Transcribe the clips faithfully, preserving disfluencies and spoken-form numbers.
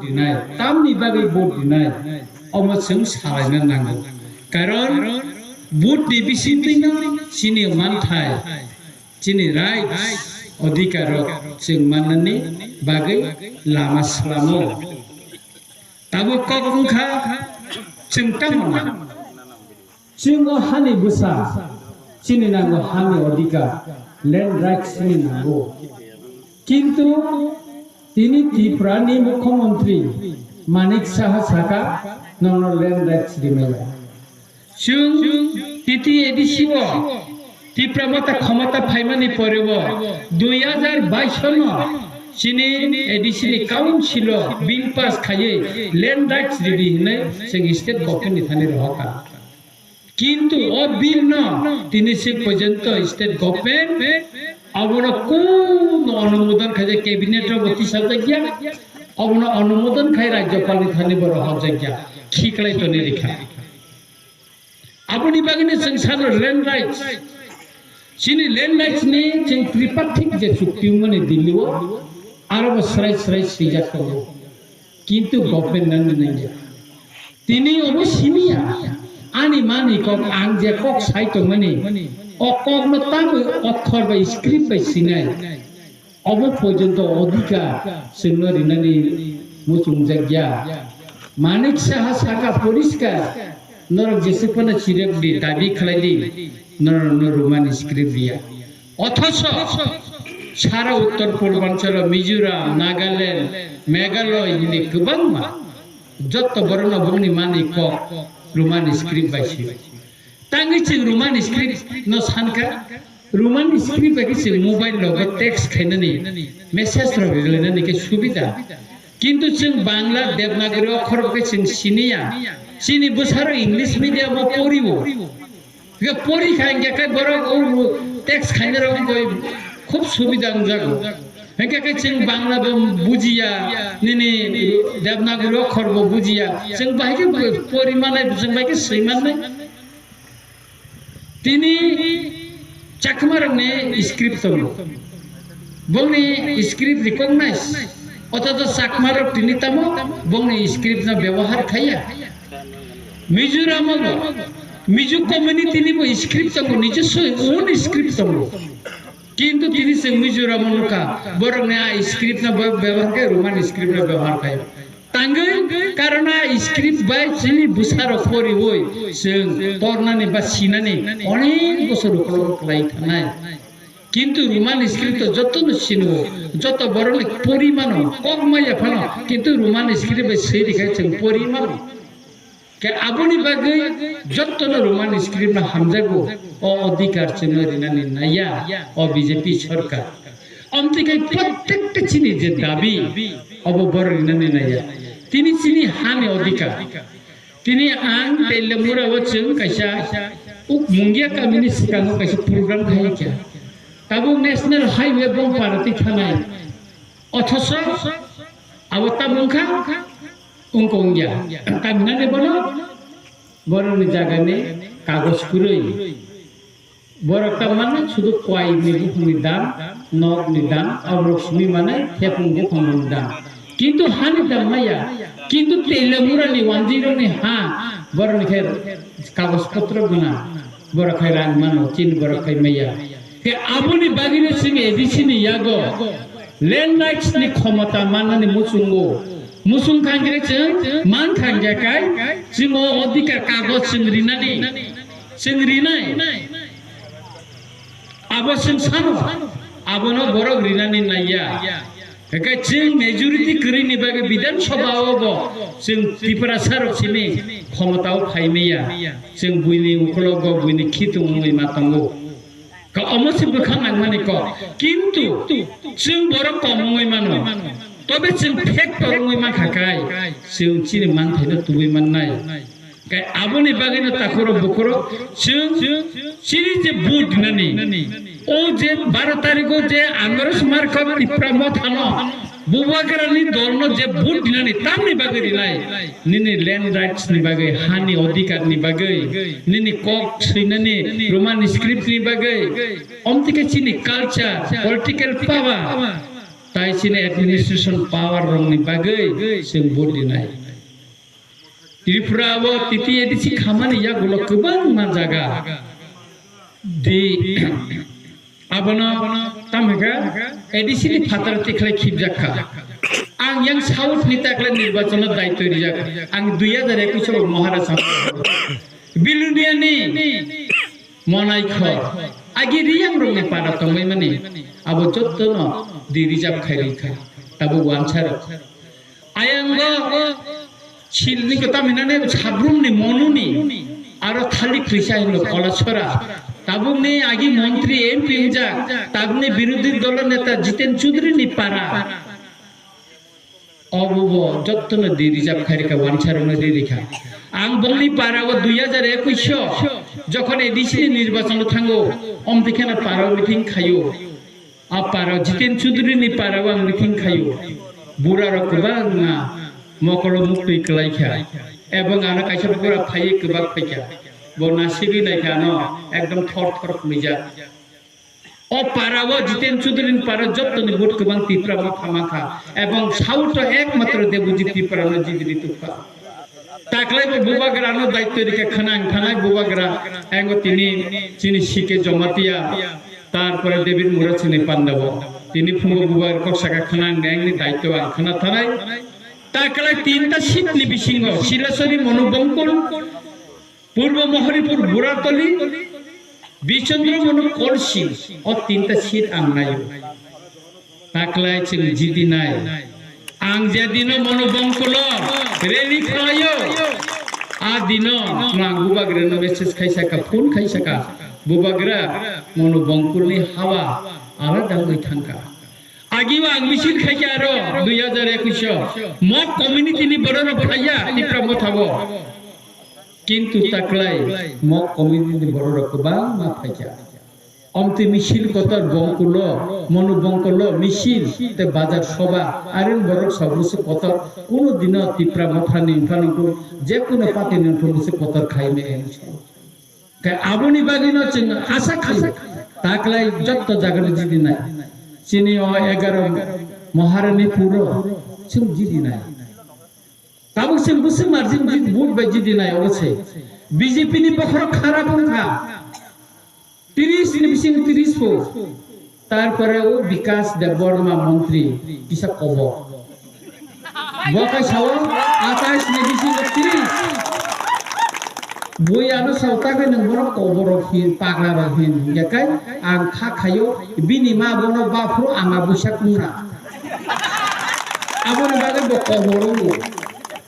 rinai, tamni bagwi vote rinai, omo chwng salaina nango. Karon vote ni bisingtwino chini manthai, chini rights, odhikar rok chwng mannani bagwi lama slamo. Tabuk kok wngkha chwng tamo na. Chwng o hani bwsa, chini nango hani odhikar, land rights chini nango. Kintu tini Tripura ni Mukhyamantri Manik Saha saka, nono land rights rimaya. Chwng T T A D C o Tipra Motha khomota phaimani pore o dui hajar bais no chini A D C ni council o bill pass khaiwi land rights ridi hinwi chwng state government ni thani rohorkha. Kintu o bill no tini se porjonto state government abono kuno onumodon khaijak, cabinet o bo tisajak ya, abono onumodon khai rajyopal ni thani bo rohorjak ya, khiklai toni rikha. Aboni bagwino chwng sano land rights. Chini land rights ni chwng tripartite je chukti wngmani Delhi o, aro bo srai srai swijak tongo. Kintu government nani nangya. Tini obo simiya. Ani mani kok ang je kok sai tongmani. O kok no tabwi okhor bai script bai sinai. Obo porjonto odhikar chwngno rinani muchungjak ya. Manik Saha saka poriskar, norok jese phano chirek di, dabi khlai di, norok no Roman script riya. Othocho sara Uttor Purbanchalo Mizoram, Nagaland, Meghalaya hini kwbangma jotto borokno bongni mani kok Roman script bai sio. Tangwi chwng Roman script no sankha, Roman script bai khe chwng mobile logo text khainani, message rok rwlainani khe subida. Kintu chwng Bangla Devanagari okhor bai khe chwng siniya, chini bwsarok English medium o poriwo. Hwnkhe pori kha hwnkhe khe borok o text khainai rok wngkha khub subida wngjago. Hwnkhe khe chwng Bangla bo bujiya, nini Devanagari okhor bo bujiya, chwng bahai khe pori mannai, chwng bahai khe swi mannai. Tini Chakmarokni script tongo. Bongni script recognize. Othocho Chakmarok tini tamo bongni script no byabohar khaiya. Mizoram o bo, Mizo community ni bo script tongo, nijoswo own script tongo. Kintu tini chwng Mizoram o nukha, borokni a script no bo byabohar khai, Roman script no byabohar khai. Tangwi karon a script bai chini bwsarok poriwi chwng pornani ba sinani onek bosor ukolog kwlai thanai. Kintu Roman script o jotono sino, joto borokni pori mano, kok maya phano, kintu Roman script bai swi rikha chwng pori mano. Khe aboni bagwi jottono Roman script no hamjago, o odhikar chwngno rinani naiya o B J P sorkar. Amtwi khai prottekta chini je dabi, obo borok rinani naiya. Tini chini hani odhikar. Tini ang Teliamura o chwng kaisa uk Mungia kamini swkango kaisa program khai kha. Tabuk National Highway bong parati thanai. Othoso abo tabuk wngkha Wngkha wngya. Tamhinani bono borokni jagani kagoj kwrwi. Borok tamani sudu koini buphangni dam, nokni dam, aborok simi mane thepung buphangni dam. Kintu hani dam maya, kintu Teliamurani wanjwirokni ha borokni khe kagoj potro gwnang. Borok khai rang mano, chini borok khai maya. Khe aboni bagwino chini A D C ni yago land rights ni khomota mannani muchungo. Muchung kha hwnkhe chwng man kha hwnkhe kai chwng o odhikar kagoj chwng rinani, chwng rinai. Abo chwng sano, abono borok rinani naiya. Hwnkhe chwng majority kwrwini bagwi Bidhan Sabha o bo chwng Tiprasa rok simi khomota o phai maya. Chwng buini ukologo buini khitung wngwi ma tongo. Ka omo se bwkhak nangmani kok. Kintu chwng borok kom wngwi mano. Tobe chwng factor wngwi mankha kai, chwng chini manthaino tubui mannai. Kai aboni bagwino takhurok bukhurok chwng chini je vote nani, o je baro tarikh o je Andros Markot Tipra Mothano Bubagrani dolno je vote rinani tamni bagwi rinai, nini land rights ni bagwi, hani odhikar ni bagwi, nini kok swinani Roman script ni bagwi, omtike chini culture, political power, Tai chini administration power rokni bagwi chwng vote rinai. Tripura o T T A D C khamani yagulo kwbangma jaga di abono tamhika A D C ni phatar tikhlai khibjak kha. Ang yang South ni takle nirbachon o daityo rijak. Ang dui hajar ekush o Maharaj Bilunia ni Monai khor, agi riyang rokni para tongmani, abo jottono di reserve khai rikha, tabuk wansa rok. Ayango silni kota minane sabrumni monuni, aro thali krisa hinlo kola sora. Tabukni agi montri M P wngjak, tabukni birodhi dolo neta Jiten Chudri ni para. Obo bo jottono di reserve khai rikha, wansa rokno di rikha. Ang bongni para o dui hajar ekush o jokhon A D C ni nirbachon o thango, omtikheno para o meeting khaio. A para o Jiten Chudri ni para o ang meeting khaio. Bura rok kwbangma mokolo muktwi kwlai kha. Ebong ano kaisa bura phaiwi kwbak phaikha. Bo nasigwi naikha ano ekdom thor thor khwnwijak. O para o Jiten Chudri ni para jottoni vote kwbang Tipra Motha mankha, ebong South o ekmatro Debojit Tripura no jidiri tukha. Taklai bo bubagra no daityo rikha khwnang thanai bubagra, engo tini chini C K Jamatia, tarpore David Murasingni Pandabo. Tini phungo bubagra kok saka khwnang nengni daityo ang khwna thanai. Taklai tinta seat ni bisingo Silasori Monu Bongkul, Purbo Mohoripur Buratoli, Bichandra Monu Kolsi, o tinta seat ang naio. Taklai chwng jidinai. Ang je dino Monu Bongkulo rally khlaio, a dino nwng bubagrano message khaisaka, phone khaisaka, bubagra Monu Bongkulni hawa alada wngwi thangkha. Agi o ang misil khaikha aro dui hajar ekush o Mok community ni borok rok phaiya Tipra Motha o. Kintu taklai Mok community ni borok rok kwbangma phaikha. Omtwi misil kotor Bongkulo, Monu Bongkulo misil tei bazar soba, arin borok sabusi kotor, kuno dino Tipra Motha ni wngkha nungkhu, je kuno party ni wngkha busi kotor khaimani. Khe aboni bagwino chwng asa khaio, taklai jotto jagano jidinai. Chini o egaro Maharani puro chwng jidinai. Tabuk chwng bwswk margin jid-, vote bai jidinai obo se. B J P ni bokhorok kharap wngkha. Tris ni bising tris po. Tarpore o Bikas Debbarma montri kisa kobor. Bo khe sao atais ni bisingo tris. Bui ano sao ta khe nwng bono kobor rok hin, pagla rok hin hingya kai ang kha khaio bini ma bono baphuru ama buisak wngna. Aboni bagwi bo kobor wngo.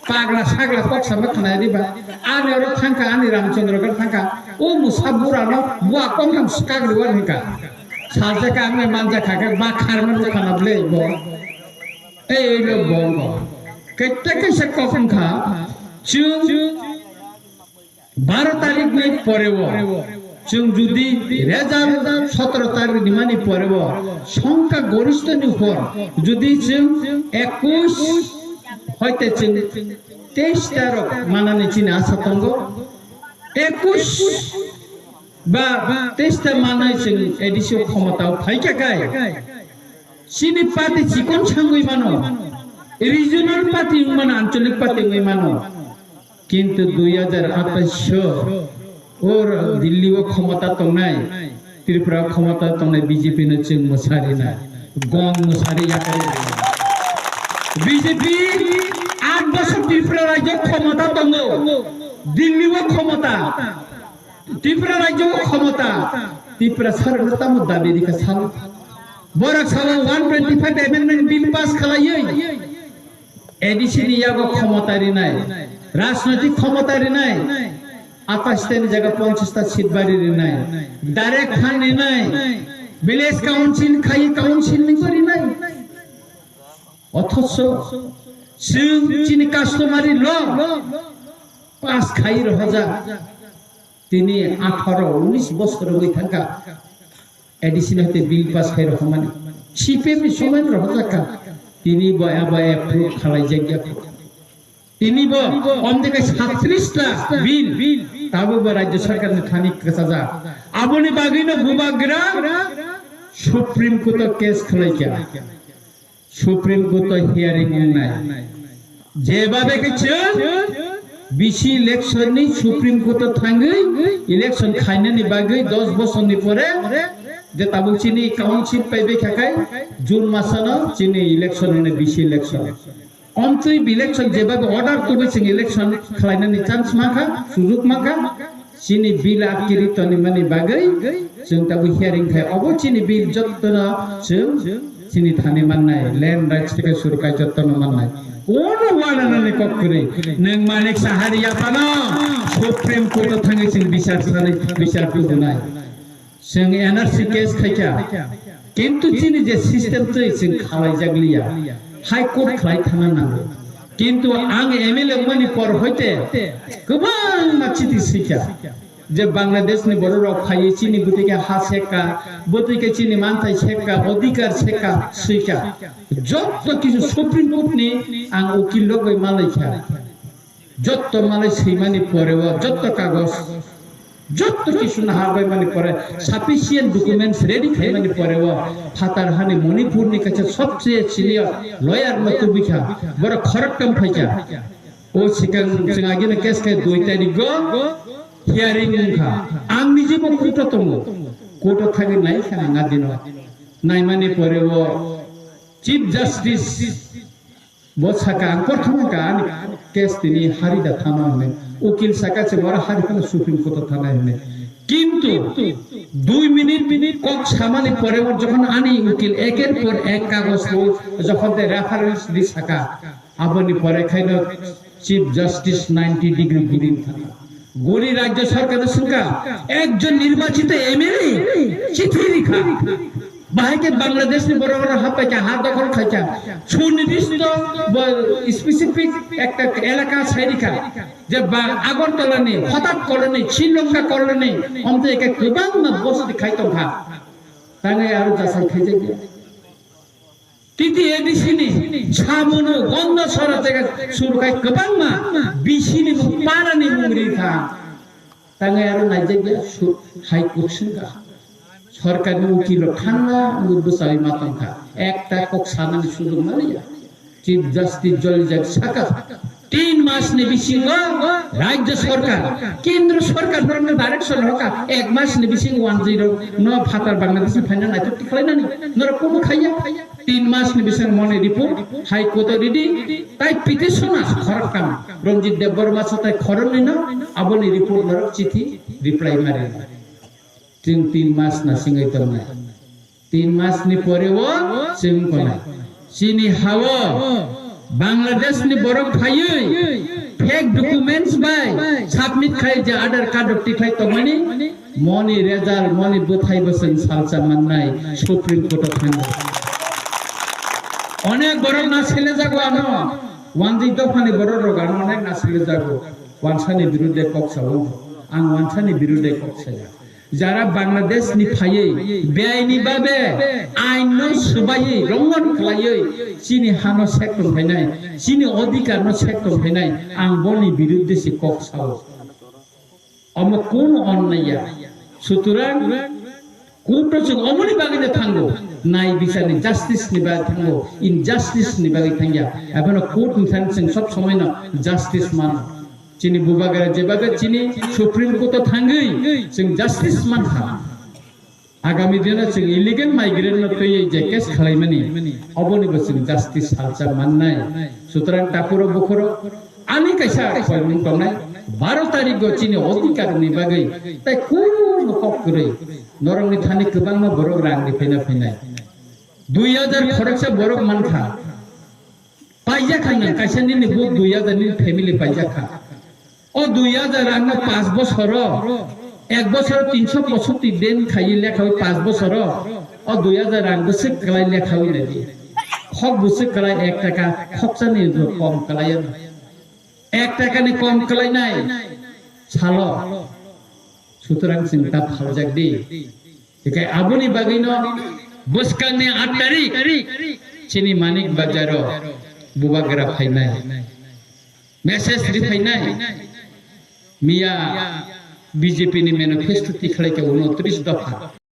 Pagla sagla kok sama khnai diba. Ani oro thangkha, ani Ramchandra khe thangkha. O musa bura no bua kong ham skak riwar hingka. Sajak ang nai manjak kha khe ba kharma nukha na ble bo. Ei ei lo bo bo. Kete kese kok wngkha. Chwng baro tarik ni pore o. Chwng judi result sotoro tarik ni mani pore o. Songkha goristho ni upor. Judi chwng ekush hoite chwng teis ta rok manani chini asa tongo. Ekush ba teis ta manai chwng A D C o khomotao phaikha kai. Chini party chikon sangwi mano, regional party wng mano, anchalik party wngwi mano. Kintu dui hajar atais o or Delhi o khomota tongnai, Tripura o khomota tongnai B J P no chwng mwsari na, gong mwsari yakari. B J P aat bosor Tripura rajyo khomota tongo, Delhi o khomota, Tripura rajyo o khomota, Tripura sarkar tamo dabi rikha sal. Borak salo one twenty five amendment bill pass khalaywi A D C ni yago khomota rinai, rajnoitik khomota rinai, atais ta ni jaga ponchash ta seat bari rinai, direct fund rinai, village council khai council ni ko rinai. Othocho chwng chini customary law pass khai rohorjak. Tini atharo unis bosor wngwi thangkha, A D C ni hoite bill pass khai rohormani. C P M ni somoy rohorjakha. Tini bo abo approve khalaijakya. Tini bo omdike satris ta bill, tabo bo rajya sarkar ni thani kwchajak. Aboni bagwi no bubagra Supreme Court o case khwlaikha. Supreme Court o hearing wngnai. Jeba beke chwng bisi election ni Supreme Court o thangwi election khainani bagwi dos bosor ni pore je tabuk chini council pai bai khakai June masano chini election hwnwi bisi election. Omtwi election jeba be order tubui chwng election khlainani chance mankha, sujuk mankha. Chini bill akiri tonimani bagwi chwng tabuk hearing khai. Obo chini bill jottono chwng chini thani mannai, land rights theke suru khai jottono mannai. Ono wananani kok kwrwi. Nwng Manik Sahari yaphano Supreme Court o thangwi chwng bichar sanai, bichar tubunai. Chwng N R C case khaikha. Kintu chini je system twi chwng khalaijakliya. High Court khlai thana nango. Kintu ang M L A wngmani por hoite kwbangma chiti swikha. Je Bangladesh ni borok rok phaiwi chini bwtwi khe ha sekka, bwtwi khe chini manthai sekka, odhikar sekka, swikha. Jotto kisu Supreme Court ni ang ukil rok bai malaikha. Jotto malai swimani pore o, jotto kagoj, jotto kisu naharbaimani pore, sufficient documents ready khaimani pore o, phatar hani Manipur ni kaisa sobse senior lawyer no tubikha, borok khoroktham phaikha. O sikang chwng agini case khe dui tarikgo hearing wngkha. Ang nijebo court o tongo. Court o thangwi naikha ang adino. Naimani pore o Chief Justice bo saka ang kothoma ka ani case tini hari da thana hwnwi. Ukil saka se ora hari phano Supreme Court o thana hwnwi. Kintu dui minute kok samani pore o jokhon ani ukil eker por ek kagoj o jokhon te reference di saka, aboni pore khaino Chief Justice ninety degree guri thana. Guri Rajya Sarkar swngkha, ekjon nirbachito M L A chithi rikha. Bahai khe Bangladesh ni borok rok hapai kha, ha dokhol khai kha. Sunirdisto bo specific ekta elaka sai rikha. Je ba Agartala ni, Hotak colony, Sri Lanka colony, omte eke kwbangma bosti khai tongkha. Tangai aro jasai khaijak ya. T T A D C ni samuno gonda sora tega surkai kwbangma B C ni mung para ni mung rikha. Tangai aro naijak ya su-, hai kuksung ka. Sorkar ni ukil rok thangna ngu bwsai ma tongkha. Ekta kok sanani sujog maliya. Chief Justice Jolijak saka. Tin mas ni bisingo Rajya Sarkar, Kendra Sarkar norokno direction hoka. Ek mas ni bisingo wanjwi rok no phatar Bangladesh ni phaina naitok tikhlai nani. Norok kumu khaiya. Tin mas ni bisingo moni report High Court o ridi. Tai petition as khorok kam. Ranjit Debbarma satai khorok ni no aboni report norok chithi reply mari. Chwng tin mas na singwi tongnai. Tin mas ni pore o chwng konai. Chini hao Bangladesh ni borok phaiwi fake documents bai submit khai je Aadhaar card rok tikhlai tongmani moni result moni bwthai bo chwng salsa mannai Supreme Court o thangwi. Onek borok na sele jago ano, wanjwi dopha ni borok rok ano onek na sele jago. Wansa ni birudde kok sao, ang wansa ni birudde kok saya. Jara Bangladesh ni phaiwi beaini babe ain no swbaiwi longhon khlaiwi chini hano sek tong phainai, chini odhikar no sek tong phainai, ang boni birudde se kok sao. Omo kunu onnai ya. Sutrang court o chwng omoni bagwi no thango, nai bichar ni justice ni bagwi thango, injustice ni bagwi thangya. Abono court ni thani chwng sob somoi no justice mano. Chini bubagra jebabe chini Supreme Court o thangwi chwng justice mankha. Agami dino chwng illegal migrant no twiwi je case khwlaimani, oboni bo chwng justice salsa mannai. Sutrang tapuro bukhuro ani kaisa koimung tongnai, baro tarikgo chini odhikar ni bagwi tai kunu kok kwrwi norokni thani kwbangma borok rang ni phaina phainai. Dui hajar khoroksa borok mankha. Paijak kha nang kaisa nini bo dui hajar nini family paijak kha. O dui hajar rang no panch bosoro, ek bosoro tinso pochoti din khaiwi lekhawi panch bosoro, o dui hajar rang bwswk kwlai lekhawi naidi. Khok bwswk kwlai ek taka khoksa ni kom kwlai ano. Ek taka ni kom kwlai nai salo. Sutrang chwng ta phaljak di. Hikai aboni bagwino bwskangni aat tarik chini Manik Bazaro bubagra phainai, message riphainai, miya B J P ni manifesto tikhlai khe unotris dopha.